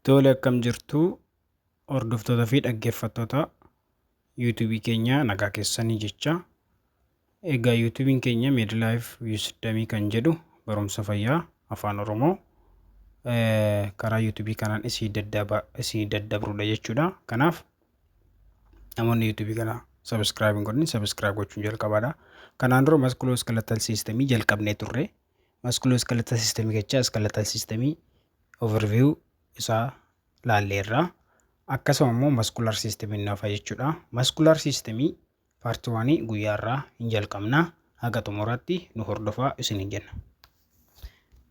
Tole, akkam jirtu hordoftoota fi dhaggeeffattoota YouTubeii keenya? Nagaa keessanii jecha. Egaa YouTubeiin keenya Medlife Wisdomii kan jedhu barumsa fayyaa Afaan Oromoo karaa YouTubeii kanaan isii daddabrudha jechuudha. Kanaaf namoonni YouTubeii kana subscribe hin godhin subscribe gochuun jalqabaadha. Kanaan dura musculoskeletal systemii jalqabnee turre. Musculoskeletal systemii kecha skeletal systemii overview isaa laalleerra. Akkasuma immoo muscular systemii nafa jechuudha. Muscular systemii part oneii guyyaa irraa hin jalqabna. Haga xumuraatti nu hordofaa isin jenna.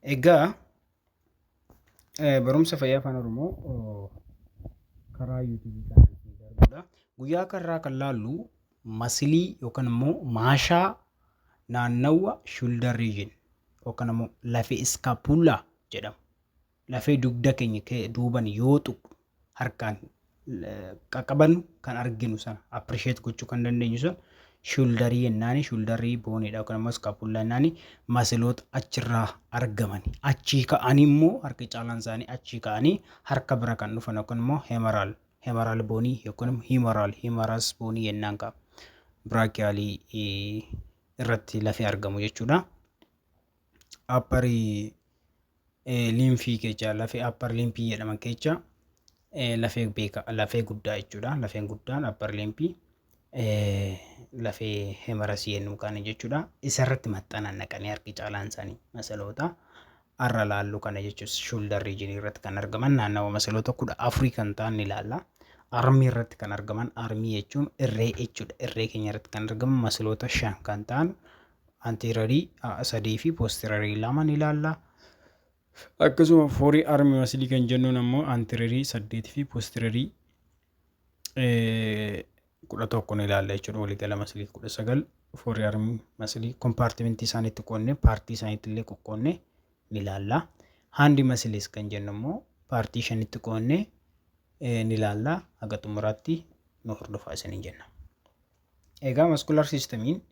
Egaa barumsa fayyaa Afaan Oromoo karaa YouTubeii kanaan isin darbudha. Guyyaa kanarraa kan laallu muscleii yookaan immoo maashaa naannawa shoulder region yookaan immoo lafee scapula jedhamu. Lafee dugda keenya duuban yoo tuqu harkaan qaqqabannu kan arginu sana, appreciate gochuu kan dandeenyu sun shoulderii jennaani, shoulderii boneiidha yookaan immoo scapula jennaani. Muscleoota achirraa argaman, achii ka'anii immoo harki caalaan isaanii achii ka'anii harka bira kan dhufan yookaan immoo humeral boneii yookaan immoo humeral humerus boneii jennaan qaba. Brachialii irratti lafee argamu jechuudha. Upperii limbii kecha lafee upper limbii jedhaman kecha lafee beeka lafee guddaa jechuudha. Lafeen guddaan upper limbii lafee humerusii jennu kana jechuudha. Isarratti maxxanan naqanii harki caalaan isaanii muscleoota har'a laallu kana jechuun shoulder regionii irratti kan argaman naannawa muscleoota 14 kan ta'an ni ilaalla. Armii irratti kan argaman, armii jechuun irree jechuudha. Irree keenya irratti kan argaman muscleoota shan kan ta'an, anteriorii sadii fi posteriorii lama ni ilaalla. Akkasuma forearm muscleii kan jennuun ammoo anteriorii saddeetii fi posteriorii 11 ni ilaalla jechuudha. Waliigala muscleii 19 forearm muscleii compartmentii isaaniitti qoonnee, partii isaaniitti illee qoqqoonnee ni ilaalla. Hand muscles kan jennu immoo partii shanitti qoonnee ni ilaalla. Haga xumuraatti nu hordofaa isiniin jenna. Egaa muscular systemiin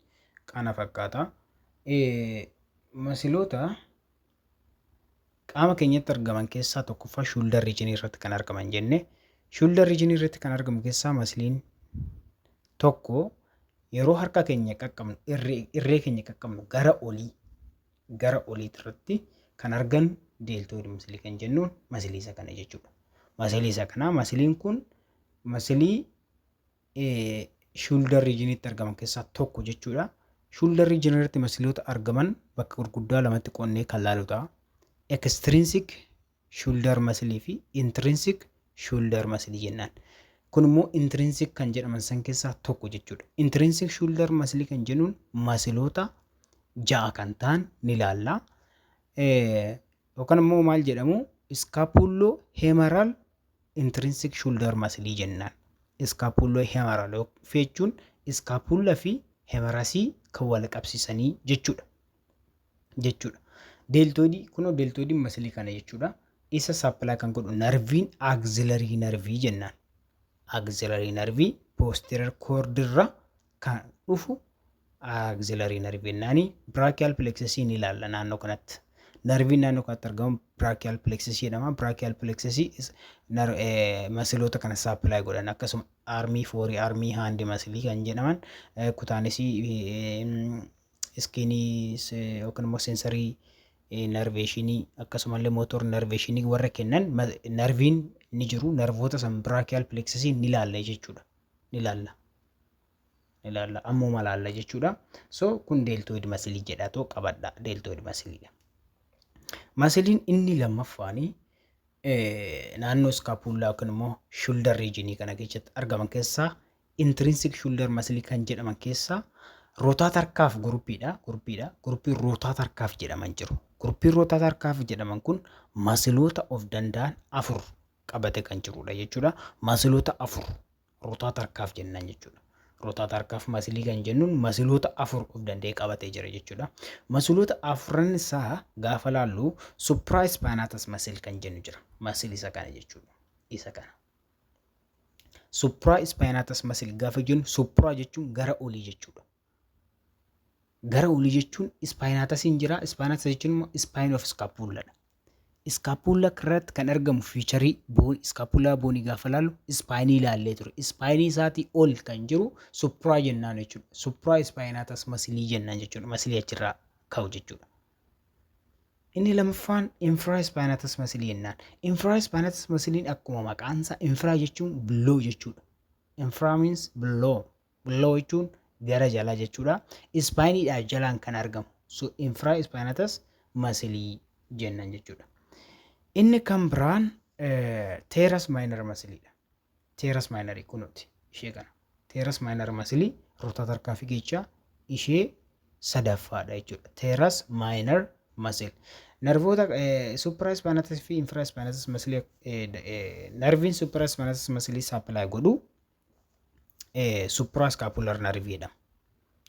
kana fakkaata. Muscleoota qaama keenyatti argaman keessaa tokkoffaa shoulder regionii irratti kan argaman jenne. Shoulder regionii irratti kan argamu keessaa muscleiin tokko yeroo harka keenya qaqqabnu, irree keenya qaqqabnu, gara oliitti irratti kan argannu deltoid muscleii kan jennuun muscleii isa kana jechuudha. Muscleii isa kana, muscleiin kun muscleii shoulder regioniitti argaman keessaa tokko jechuudha. Shoulder regionii irratti muscleoota argaman bakka gurguddaa lamatti qoonnee kan laalu ta'a. Extrinsic shoulder muscleii fi intrinsic shoulder muscleii jennaan. Kun immoo intrinsic kan jedhaman san keessaa tokko jechuudha. Intrinsic shoulder muscleii kan jennuun muscleoota ja'a kan ta'an ni ilaalla. Yookaan immoo maal jedhamu, scapulohumeral intrinsic shoulder muscleii jennaan. Scapulohumeral jechuun scapula fi humerusii kan wal qabsiisanii jechuudha. Jechuudha. Deltoidii kunoo deltoidiin muscleii kana jechuudha. Isa supply kan godhu nerveiin axillary nerveii jennaan. Axillary nerveii posterior cordirra kan dhufu axillary nerveii jennaani. Brachial plexusii ni ilaalla naannoo kanatti. Nerveiin naannoo kanatti argamu brachial plexusii jedhama. Brachial plexusii muscleoota kana supply godhan, akkasuma armii, forearmii, hand muscleii kan jedhaman, cutaneousii skinii yookaan immoo sensory innervationii, akkasumallee motor innervationii warra kennan nerveiin ni jiru. Nerveoota san brachial plexusii ni ilaalla jechuudha. Ni ilaalla. Ni ilaalla. Ammuma ilaalla jechuudha. So kun deltoid muscleii jedhatoo qabadha. Deltoid muscleiidha. Muscleiin inni lammaffaanii naannoo scapula yookiin immoo shoulder regionii kana keessatti argaman keessaa, intrinsic shoulder muscleii kan jedhaman keessaa, rotator cuff groupiidha. Groupiidha. Groupiin rotator cuff jedhaman jiru. Groupiin rotator cuff jedhaman kun muscleoota of danda'an afur qabate kan jirudha jechuudha. Muscleoota afur rotator cuff jennaan jechuudha. Rotator cuff muscleii kan jennuun muscleoota afur of danda'ee qabatee jira jechuudha. Muscleoota afran isaa gaafa laallu supraspinatus muscle kan jennu jira. Muscle isa kana jechuudha. Isa kana. Supraspinatus muscle gaafa jennu, supra jechuun gara olii jechuudha. Gara olii jechuun spinatusiin jira. Spinatus jechuun immoo spine of scapuladha. Scapula irratti kan argamu feature bone scapula bone gaafa laallu spine ilaallee ture. Spine isaatii ol kan jiru supra jennaan jechuudha. Supraspinatus muscle jennaan jechuudha. Muscle achirraa ka'u jechuudha. Inni lammaffaan infraspinatus muscle jennaan. Infraspinatus muscleiin akkuma maqaan isaa infra jechuun below jechuudha. Infra means below. Below jechuun gara jalaa jechuudha. Spineiidhaa jalaan kan argamu. So infraspinatus muscle jennaan jechuudha. Inni kan biraan teres minor muscleiidha. Teres minor kunuuti ishee kana. Teres minor muscle rotator cuff keessaa ishee sadaffaadha jechuudha. Teres minor muscle. Nervoota supraspinatus fi infraspinatus muscle, nerviin supraspinatus muscle supply godhu suprascapular nerve jedhama.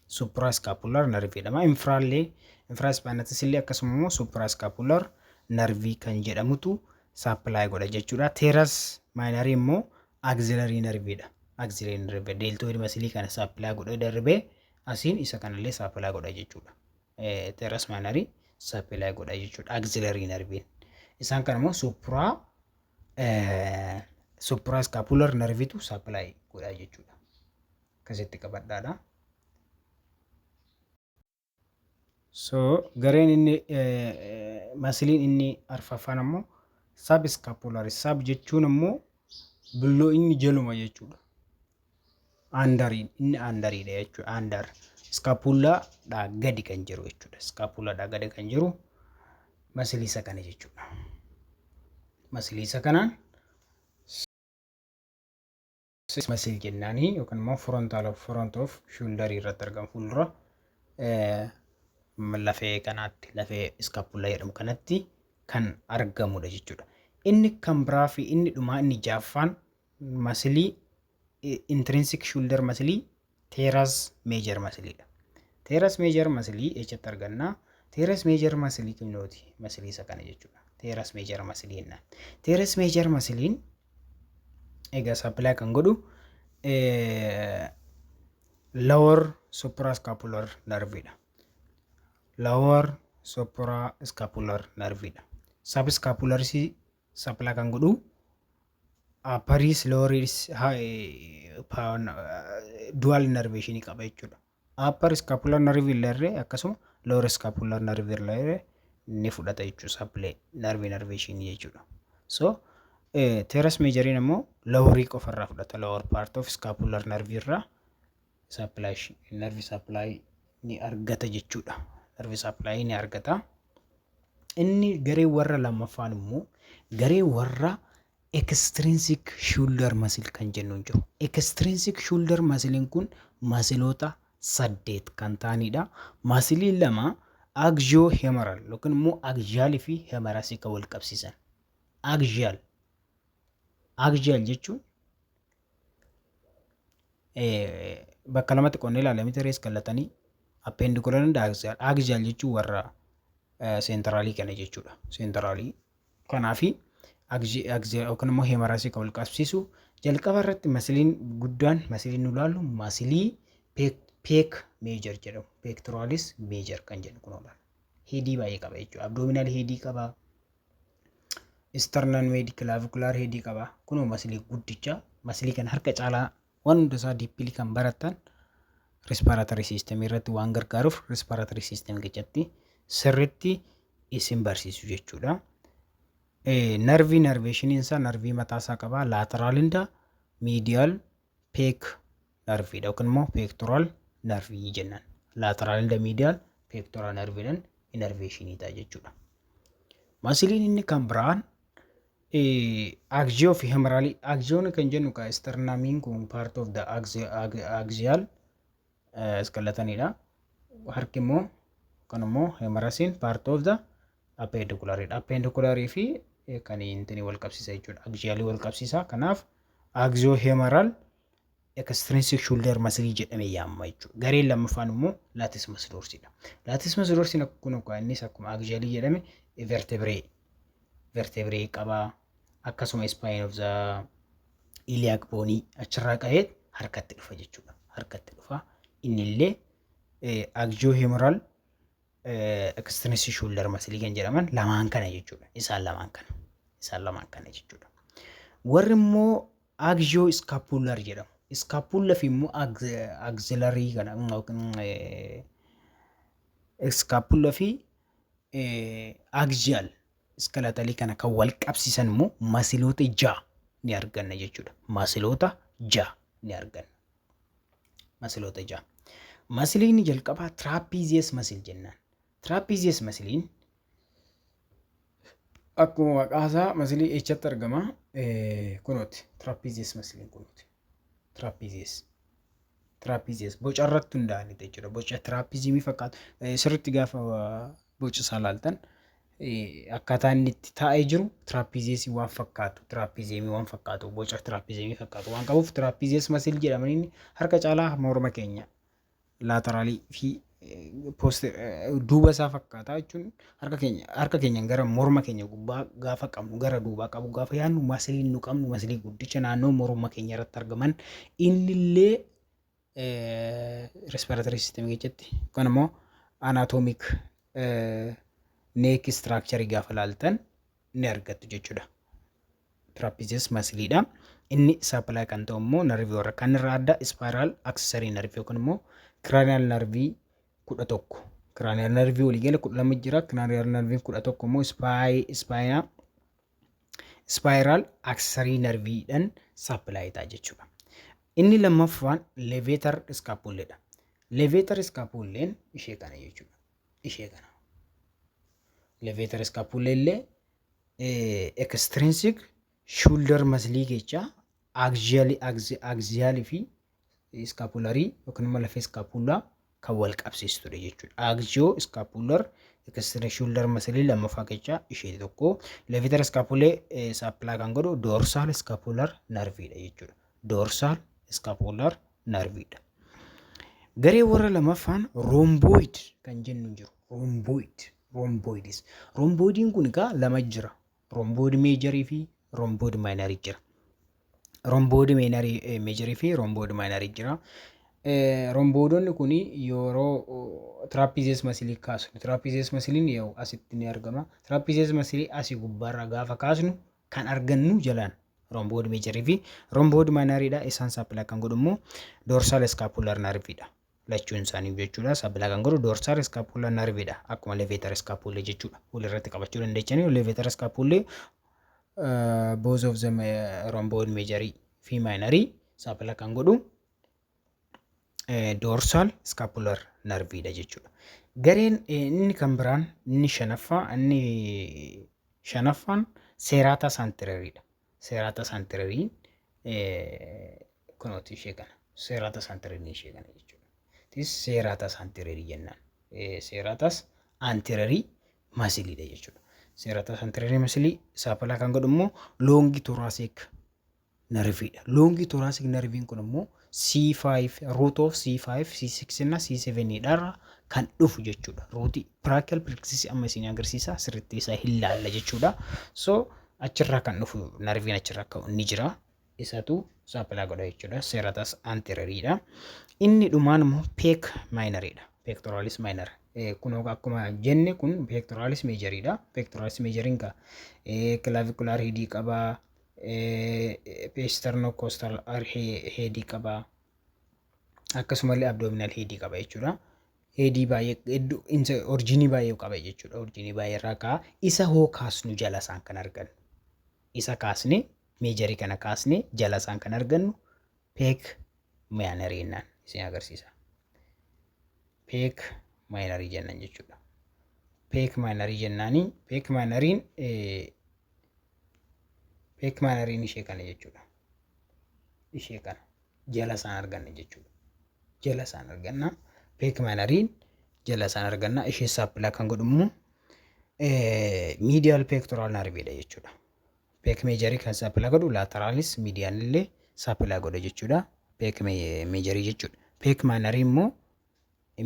Suprascapular nerve jedhama. Infraallee infraspinatus illee akkasuma immoo suprascapular nerve kan jedhamutu supply godha jechuudha. Teres minor immoo axillary nerveedha. Axillary nerve deltoid muscle kana supply godhee darbee asiin isa kanallee supply godha jechuudha. Teres minor supply godha jechuudha axillary nerveiin. Isaan kana immoo suprascapular nerveitu supply godha jechuudha. Akkasitti qabadhaadha. So gareen inni muscleiin inni arfaffaan ammoo subscapular. Sub jechuun ammoo below, inni jaluma jechuudha. Underiin inni underiidha jechuudha. Under scapulaadhaa gadi kan jiru jechuudha. Scapulaadhaa gadi kan jiru muscle isa kana jechuudha. Muscle isa kanaan muscle jennaanii yookaan immoo frontal of front of shoulder irratti argamu, fuuldura lafee kanaatti, lafee scapula jedhamu kanatti kan argamudha jechuudha. Inni kan biraa fi inni dhumaa, inni jaaffaan, muscle intrinsic shoulder muscle teres major muscleiidha. Teres major muscle eessatti argannaa? Teres major muscle kunnooti muscle isa kana jechuudha. Teres major muscle jennaan. Teres major muscleiin egaa supply kan godhu lower suprascapular nerveidha. Lower suprascapular nerveidha. Subscapularis supply kan godhu upperis loweris dual innervation qaba jechuudha. Upper scapular nerve illee akkasuma lower scapular nerve illee ni fudhata jechuudha, supply nerve innervation jechuudha. So teres majoriin immoo lowerii qofarraa fudhata, lower part of scapular nerve irraa supply nerve supply ni argata jechuudha. Nerve supply ni argata. Inni garee warra lammaffaan immoo garee warra extrinsic shoulder muscle kan jennu jiru. Extrinsic shoulder muscle kun muscleoota saddeet kan ta'anidha. Muscleiin lama axiohumeral yookiin immoo axialii fi humerusii kan wal qabsiisan. Axial. Axial jechuun bakka lamatti qonnee ilaalame terees kallatanii appendicular and axial. Axial jechuun warra centralii kana jechuudha. Centralii kanaafi yookiin immoo humerusii kan wal qabsiisu. Jalqaba irratti muscleiin guddaan, muscleiin nu ilaallu, muscle pec major jedhamu. Pectoralis major kan jedhu kun olaana. Headii baay'ee qaba jechuudha. Abdominal headii qaba. Sternoclavicular headii qaba. Kunoo muscle guddicha. Muscle kan harka caalaa waan hunda isaa deeply kan baratan respiratory system irratti waan gargaaruuf respiratory system keessatti sirriitti isin barsiisu jechuudha. Nerve innervationiin isaa nerve mataa isaa qaba. Lateral and medial pec nerveiidha yookiin immoo pectoral nerve jennaan. Lateral and medial pectoral nerveiidhaan innervation ta'a jechuudha. Muscleiin inni kan biraan axio fi humeralii. Axioon kan jennu ka sternumiin kun part of the axial skeletonidha. Harki immoo kan immoo humerusiin part of the appendicularidha. Appendicularii fi kan intini wal qabsiisa jechuudha. Axialii wal qabsiisa. Kanaaf axiohumeral extrinsic shoulder muscle jedhamee yaamama jechuudha. Gareen lammaffaan immoo latissimus dorsiidha. Latissimus dorsiin akkuma innis akkuma axialii jedhame vertebrae qabaa. Akkasuma spine of the iliac bone achirraa ka'ee harkatti dhufa jechuudha. Harkatti dhufa. Inni illee axiohumeral Extrinsic shoulder muscle kan jedhaman lamaan kana jechuudha. Isaan lamaan kana. Isaan lamaan kana jechuudha. Warri immoo axioscapular jedhamu. Scapula fi immoo axillary kana, scapula fi axial skeletalii kana kan wal qabsiisan immoo muscleoota 6 ni arganna jechuudha. Muscleoota 6 ni arganna. Muscleoota 6. Muscleiin jalqabaa trapezius muscle jennaan. Trapezius muscleiin akkuma maqaasaa muscleii eechatti argama? Kunooti, trapezius muscleiin kunooti. Trapezius. Trapezius boca irratti hundaa'anii jechuudha. Boca trapeziumii fakkaatu. Sirriitti gaafa boca isaa ilaaltan, akkaataa inni itti taa'ee jiru trapeziusii waan fakkaatu, trapeziumii waan fakkaatu, boca trapeziumii fakkaatu waan qabuuf trapezius muscle jedhamanii harka caalaa morma keenya lateralii fi post duuba isaa fakkaata jechuun harka keenya gara morma keenya gubbaa gaafa qabnu, gara duubaa qabu gaafa yaadnu, muscleiin nu qabnu muscleii guddicha naannoo morma keenya irratti argaman, innillee respiratory system keessatti yookaan immoo anatomic neck structure gaafa laaltan ni argattu jechuudha. Trapezius muscleiidha. Inni supply kan ta'u immoo nerveii warra kan irraa adda spiral accessory nerveii yookaan immoo cranial nerveii 11. Cranial nerveii waliigala 12 jira. Cranial nerveii 11 immoo spiral accessory nerveiidhaan supply ta'a jechuudha. Inni lammaffaan levator scapulaedha. Levator scapulaen ishee kana jechuudha. Ishee kana. Levator scapulae illee extrinsic shoulder muscleii keessa axialii fi scapularii yookiin immoo lafee scapulaa kan wal qabsiistudha jechuudha. Axioscapular extrinsic shoulder muscleii lammaffaa keessaa ishee tokko. Levator scapulae supply kan godhu dorsal scapular nerveiidha jechuudha. Dorsal scapular nerveiidha. Garee warra lamaffaan rhomboid kan jennu jiru. Rhomboid. Rhomboids. Rhomboidiin kun egaa lama jira. Rhomboid majorii fi rhomboid minorii jira. Rhomboid majorii fi rhomboid minorii jira. Rhomboidonni kun yeroo trapezius muscleii kaasnu, trapezius muscleiin yoo asitti ni argama. Trapezius muscleii asii gubbaarraa gaafa kaasnu kan argannu jalaan rhomboid majorii fi rhomboid minoriidha. Isaan supply kan godhu immoo dorsal scapular nerveiidha. Lachuun isaanii jechuudha. Supply kan godhu dorsal scapular nerveiidha. Akkuma levator scapulae jechuudha. Walirratti qabachuu dandeechanii levator scapulae both of them, rhomboid majorii fi minorii supply kan godhu dorsal scapular nerveiidha jechuudha. Gareen inni kan biraan inni shanaffaan serratus anterioriidha. Serratus anterioriin kunooti ishee kana. Serratus anterioriin ishee kana jechuudha. Tis serratus anteriorii jennaan. Serratus anteriorii muscleiidha jechuudha. Serratus anteriorii muscleii supply kan godhu immoo long thoracic nerveiidha. Long thoracic nerveiin kun immoo C5, root of C5, C6 እና C7 dha kan dhufu jechuudha. Rootii brachial plexus amma isin agarsiisa, sirriitti isaa hin laalla jechuudha. So achirraa kan dhufu nerveiin achirraa ka'u ni jira. Isatu supply godha jechuudha. Serratus anterioriidha. Inni dhumaan immoo pec minoriidha. Pectoralis minor. Kun akkuma jenne kun pectoralis majoriidha. Pectoralis majoriin ka clavicular headii qabaa. Sternocostal headii qabaa. Akkasumallee abdominal headii qaba jechuudha. Headii baay'ee hedduu originii baay'ee qaba jechuudha. Originii baay'ee irraa ka'a. Isa hoo kaasnu jala isaan kan argannu. Isa kaasne, majorii kana kaasne jala isaan kan argannu pec minorii jennaan isin agarsiisa. Pec minorii jennan jechuudha. Pec minorii jennaanii pec minoriin ishee kana jechuudha. Ishee kana jala isaan arganna jechuudha. Jala isaan arganna. Pec minoriin jala isaan arganna. Ishee supply kan godhu immoo medial pectoral nerveiidha jechuudha. Pec majorii kan supply godhu lateralis medialillee supply godha jechuudha. Pec majorii jechuudha. Pec minorii immoo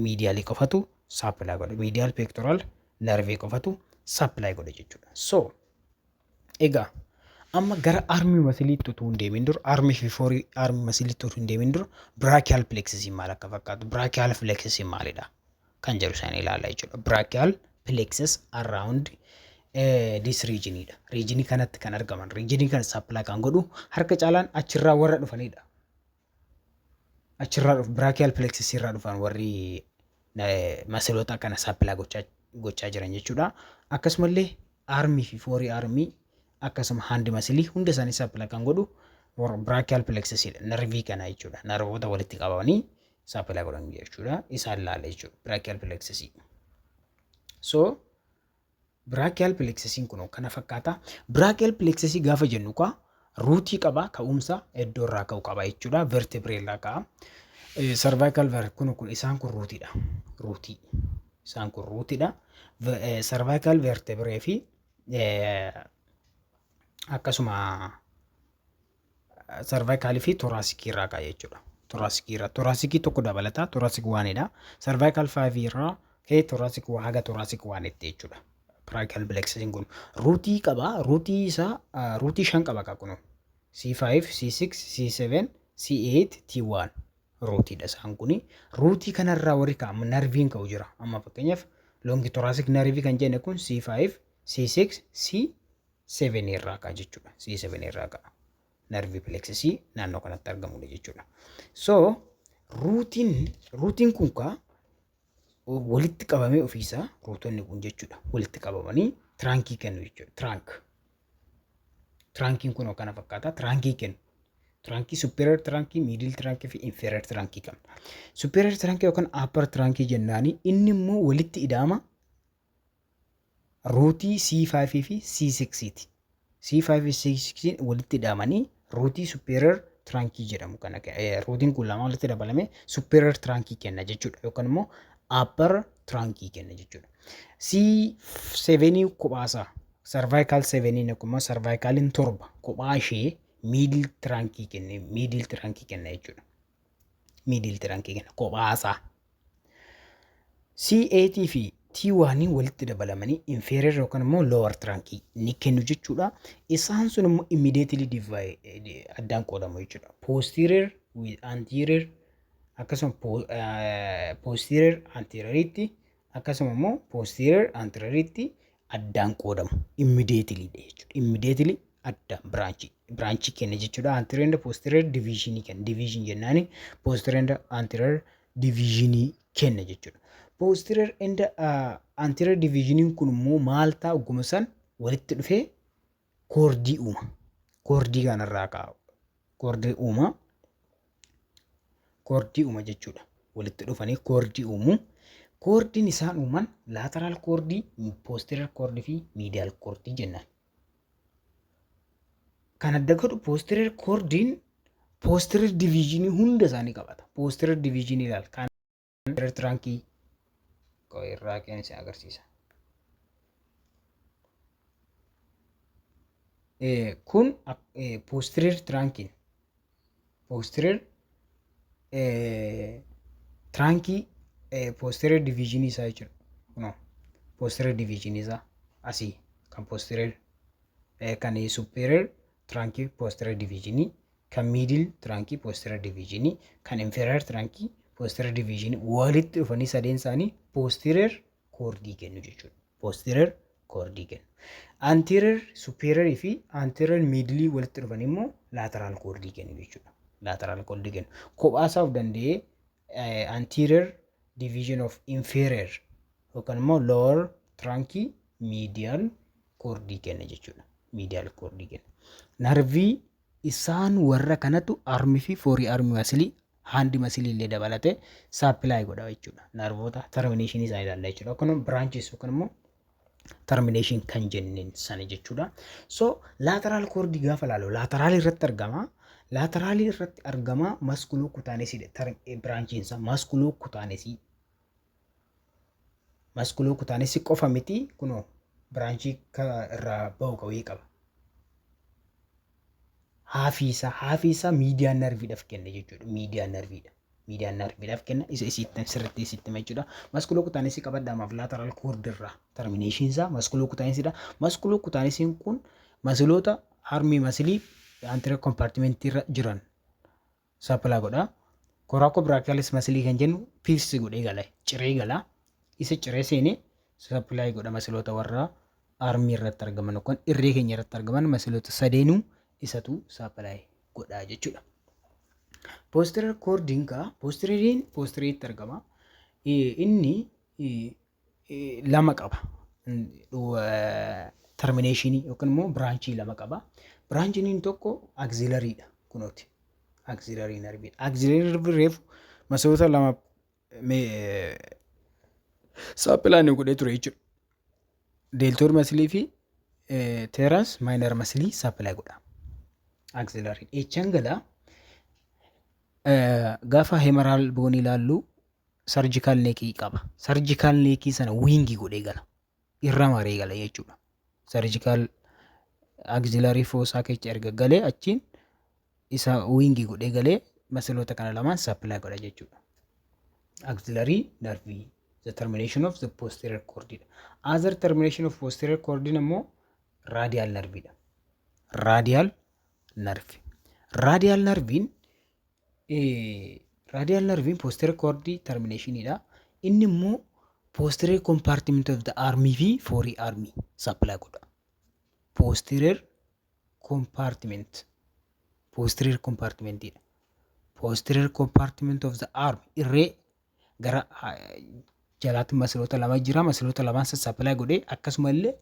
medialii qofatu supply godha. Medial pectoral nerveii qofatu supply godha jechuudha. So egaa amma gara armii muscleiitti utuu hin deemin dura, armii fi forearmii muscleiitti utuu hin deemin dura, brachial plexusiin maal akka fakkaatu, brachial plexusiin maalidha? Kan jedhu isaan ilaala jechuudha. Brachial plexus around this regionidha. Regionii kanatti kan argaman. Regionii kana supply kan godhu harka caalaan achirraa warra dhufanidha. Achirraa dhufu, brachial plexus irraa dhufan warri muscleoota kana supply gochaa jiran jechuudha. Akkasumallee armii fi forearmii, akkasuma hand muscleii hunda isaanii supply kan godhu brachial plexusidha. Nervii kana jechuudha. Nervoota walitti qabamanii supply godhan jechuudha. Isaan laala jechuudha. Brachial plexusii. So brachial plexusiin kun kana fakkaata. Brachial plexusii gaafa jennu kaa rootii qaba, ka'umsa iddoo irraa ka'u qaba jechuudha. Vertebrae irraa ka'a. Cervical kun kun isaan kun rootiidha. Rootii. Isaan kun rootiidha. Cervical vertebrae fi akkasuma cervicalii fi thoracicii irraa ka'a jechuudha. Thoracicii irraa. Thoracicii tokko dabalata. Thoracic oneidha. Cervical five irraa ka'ee thoracic haga thoracic oneitti jechuudha. Brachial plexusiin kun rootii qaba. Rootii isaa rootii shan qaba kun. C5, C6, C7, C8, T1 rootiidha isaan kuni. Rootii kanarraa warri ka'amu nerviin ka'u jira. Amma fakkeenyaaf long thoracic nervii kan jenne kun C5, C6, C7 irraa ka'a jechuudha. C7 irraa ka'a. Nervii plexusii naannoo kanatti argamudha jechuudha. So rootiin kun kaa walitti qabamee ofiisaa rootonni kun jechuudha. Walitti qabamanii trunkii kennu jechuudha. Trunk. Trunkiin kun kana fakkaata. Trunkii kennu. Trunkii superior trunkii, middle trunkii fi inferior trunkii qabna. Superior trunkii yookaan upper trunkii jennaani inni immoo walitti ida'ama rootii C5 fi C6 ti. C5 fi C6 walitti ida'amanii rootii superior trunkii jedhamu kana, rootiin kun lama walitti dabalame superior trunkii kenna jechuudha yookaan immoo upper trunkii kenna jechuudha. C7 kophaasaa, cervical 7 akkuma cervicaliin 7 kophaa ishee middle trunkii kenne, middle trunkii kenna jechuudha. Middle trunkii kenna kophaasaa. C8 fi T1 walitti dabalamanii inferior yookaan immoo lower trunkii ni kennu jechuudha. Isaan sun immoo immediately divide, addaan qoodamu jechuudha. Posterior with anterior, akkasuma posterior anterioritti, akkasuma immoo posterior anterioritti addaan qoodamu immediately jechuudha. Immediately addaan branchii kenna jechuudha. Anterior and posterior divisionii kenna. Division jennaani posterior and anterior divisionii kenna jechuudha. Posterior and anterior divisioniin kun immoo maal ta'a? Ogguma san walitti dhufee cordii uuma. Cordii kanarraa kaa'u. Cordii uuma. Cordii uuma jechuudha. Walitti dhufanii cordii uumu. Cordiin isaan uuman lateral cordii, posterior cordii fi medial cordii jennaan. Kan adda godhu posterior cordiin posterior divisionii hunda isaanii qabata. Posterior divisionii ilaal. Kan anterior trunkii irraa qeensi agarsiisa. Kun posterior trunkiin posterior trunkii posterior divisionii isaa jechuudha. Kunoo posterior divisionii isaa asii kan posterior, kan superior trunkii posterior divisionii, kan middle trunkii posterior divisionii, kan inferior trunkii posterior divisionii walitti dhufanii sadeen isaanii posterior cordii kennu jechuudha. Posterior cordii kennu. Anterior superior fi anterior middle walitti dhufanii immoo lateral cordii kennu jechuudha. Lateral cordii kennu. Kophaa isaa of danda'ee anterior division of inferior yookaan immoo lower trunkii medial cordii kenna jechuudha. Medial cordii kenna. Nervii isaan warra kanatu armii fi forearmii muscleii, hand muscleii illee dabalatee supply godha jechuudha. Nervoota terminationii isaa ilaalla jechuudha. Kun branches yookaan immoo termination kan jenneen sana jechuudha. So lateral cordii gaafa ilaalu lateral irratti argama. Lateral irratti argama musculocutaneousiidha. Branchiin isaa musculocutaneousii. Musculocutaneousii qofa miti, kunoo branchii irraa bahu qawwee qaba. Halfii isaa median nerviidhaaf kenna jechuudha. Median nerviidha. Median nerviidhaaf kenna, isa isitti sirriitti isitti hima jechuudha. Musculocutaneousii qabadhaamaaf lateral cordirraa termination isaa musculocutaneousiidha. Musculocutaneousiin kun muscleoota armii muscleii anterior compartmentii irra jiran supply godha. Coracobrachialis muscleii kan jennu pierce godhee gala, ciree gala. Isa ciree seenee supply godha muscleoota warra armii irratti argaman yookaan irree keenya irratti argaman muscleoota sadeenuu isatu supply godha jechuudha. Posterior cordiin kaa posterioriin posterioritti argama. Inni lama qaba. Terminationii yookaan immoo branchii lama qaba. Branchiin tokko axillarydha kunooti. Axillary nerveiidha. Axillary nerveii reefu muscleoota lama supply godhee ture jechuudha. Deltoid muscleii fi teres minor muscleii supply godha. Axillary. Eechaan galaa gaafa humeral boneii ilaallu surgical neckii qaba. Surgical neckii sana wingii godhee gala. Irra maree gala jechuudha. Surgical axillary fossa keessa erga galee achiin isa wingii godhee galee muscleoota kana lamaan supply godha jechuudha. Axillary nerveii, the termination of the posterior cord dha. Other termination of posterior cord immoo radial nerve dha. Radial nerve. Radial nerveiin posterior cord termination dha. Inni immoo posterior compartment of the arm fi forearm supply godha. Posterior compartment dha. Posterior compartment of the arm, irree gara jalaatti muscleoota lama jira. Muscleoota lamaan supply godhee akkasuma illee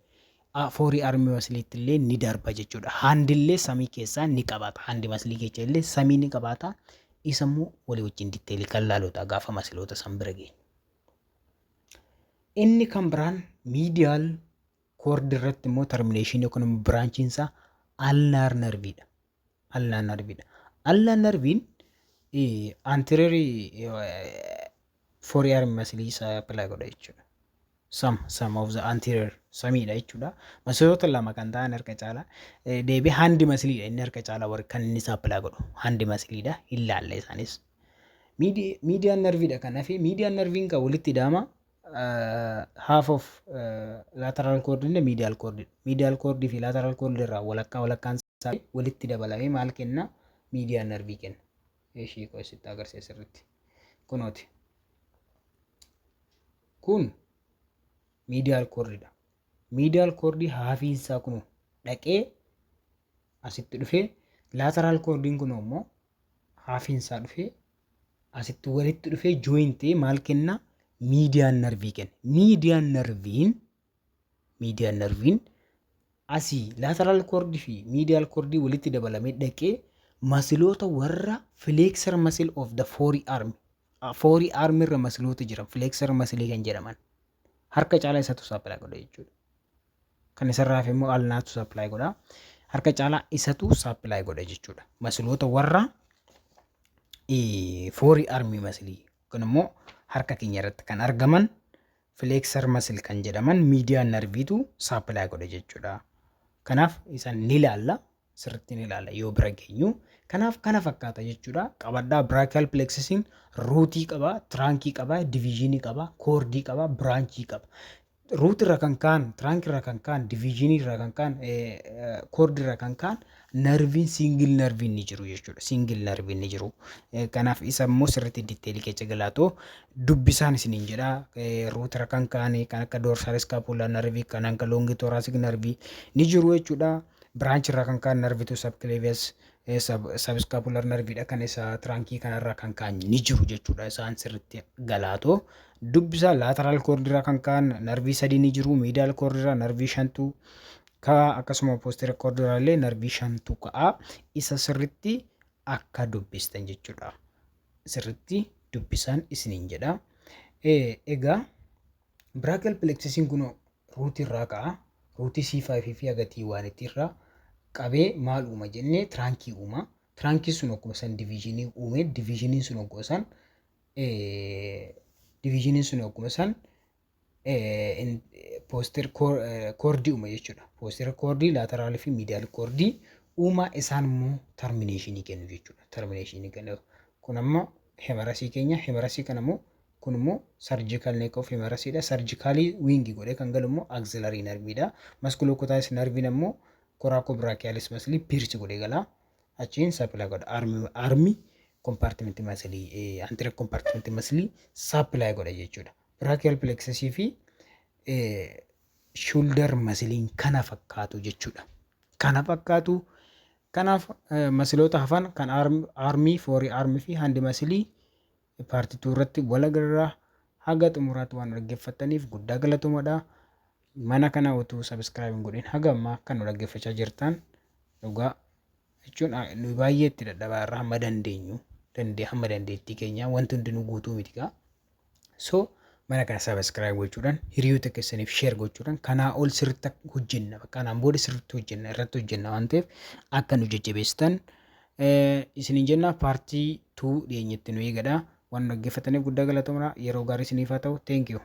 forearm muscleiitti illee ni darba jechuudha. Handillee samii keessaa ni qabaata. Hand muscleii keessa illee samii ni qabaata. Isa immoo walii wajjin detailii kan laaludha gaafa muscleoota san bira geenyu. Inni kan biraan medial cord irratti immoo terminationii yookaan immoo branchiin isaa ulnar nerveiidha. Ulnar nerveiidha. Ulnar nerveiin anteriorii forearm muscleii supply godha jechuudha. Some of the anterior samiidha jechuudha. Muscleoota lama kan ta'an harka caalaa deebii hand muscleiidha inni harka caalaa warri kan inni supply godhu hand muscleiidha, hin laalla isaanis. Median nerveiidha kan hafe. Median nerveiin kan walitti hidhama half of lateral cord and medial cord. Medial cord fi lateral cord irraa walakkaa walakkaan isaa walitti dabalamee maal kenna? Median nerveii kenna. Ishii qo'isitti agarsiisa sirriitti. Kunooti. Kun medial cordidha. Medial cordii halfiinsaa kun dhaqee asitti dhufee, lateral cordiin kun immoo halfiinsaa dhufee asitti walitti dhufee join ta'ee maal kenna? Median nerveii kenna. Median nerveiin asii lateral cordii fi medial cordii walitti dabalamee dhaqee muscleoota warra flexor muscle of the forearm, forearm irra muscleoota jiran, flexor muscleii kan jedhaman harka caalaa isatu supply godha jechuudha. Kan isarraa hafe immoo ulnaatu supply godha. Harka caalaa isatu supply godha jechuudha. Muscleoota warra forearmii muscleii kun immoo harka keenya irratti kan argaman flexor muscle kan jedhaman median nerveiitu supply godha jechuudha. Kanaaf isaan ni ilaalla, sirriitti ni ilaalla yoo bira geenyu. Kanaaf kana fakkaata jechuudha. Qabadhaa, brachial plexusiin rootii qaba, trunkii qaba, divisionii qaba, cordii qaba, branchii qaba. Root irra kan ka'an, trunkii irra kan ka'an, divisionii irra kan ka'an, cordii irra kan ka'an nerveiin, single nerveiin ni jiru jechuudha. Single nerveiin ni jiru. Kanaaf isa immoo sirriitti detailii keessa galaatoo dubbisaan isiniin jedha. Root irra kan ka'an kan akka dorsal scapular nerveii, kan akka long thoracic nerveii ni jiru jechuudha. Branch irraa kan ka'an nerveiitu subclavius, subscapular nerveiidha, kan isa trunkii kanarraa kan ka'an ni jiru jechuudha. Isaan sirriitti galaatoo dubbisa. Lateral cordirraa kan ka'an nerveii sadii ni jiru. Medial cordirraa nerveii shantu ka'a, akkasuma posterior cordirraa illee nerveii shantu ka'a. Isa sirriitti akka dubbistan jechuudha. Sirriitti dubbisaan isiniin jedha. Egaa brachial plexusiin kun rootii irraa ka'a. Rootii C5 fi agatii waan itti irraa qabee maal uuma jennee? Trunkii uuma. Trunkii sun akkuma san divisionii uume, divisioniin sun akkuma san posterior cordii uuma jechuudha. Posterior cordii, lateralii fi medial cordii uuma, isaan immoo terminationii kennu jechuudha. Terminationii kennu. Kun ammoo humerusii keenya, humerusii kana immoo kun immoo surgical neck of humerusiidha. Surgicalii wingii godhee kan galu immoo axillary nerveiidha. Musculocutaneous nerveiin ammoo coracobrachialis muscleii pierce godhee gala. Achiin supply godha. Armii compartmentii muscleii, anterior compartmentii muscleii supply godha jechuudha. Brachial plexusii fi shoulder muscleiin kana fakkaatu jechuudha. Kana fakkaatu. Kanaaf muscleoota hafan kan armii, forearmii fi hand muscleii part 2 irratti wal agarraa. Haga xumuraatti waan dhaggeeffattaniif guddaa galatomadha. Mana kana utuu subscribe hin godhin haga ammaa kan nu dhaggeeffachaa jirtan, dhugaa jechuun nu baay'ee itti dadhabaa irraa hamma dandeenyu dandee hamma dandeettii keenyaa wanti hundinuu guutuu miti gaa. So mana kana subscribe gochuudhaan, hiriyoota keessaniif share gochuudhaan, kanaa ol sirriitti hojjenna, bakka kanaan booda sirriitti hojjenna, irratti hojjenna waan ta'eef akka nu jajjabeessitan isiniin jenna. Part 2 dhiyeenyatti nu eegadha. Waan dhaggeeffataniif guddaa galatoomna. Yeroo gaarii isiniif haa ta'u. Thank you.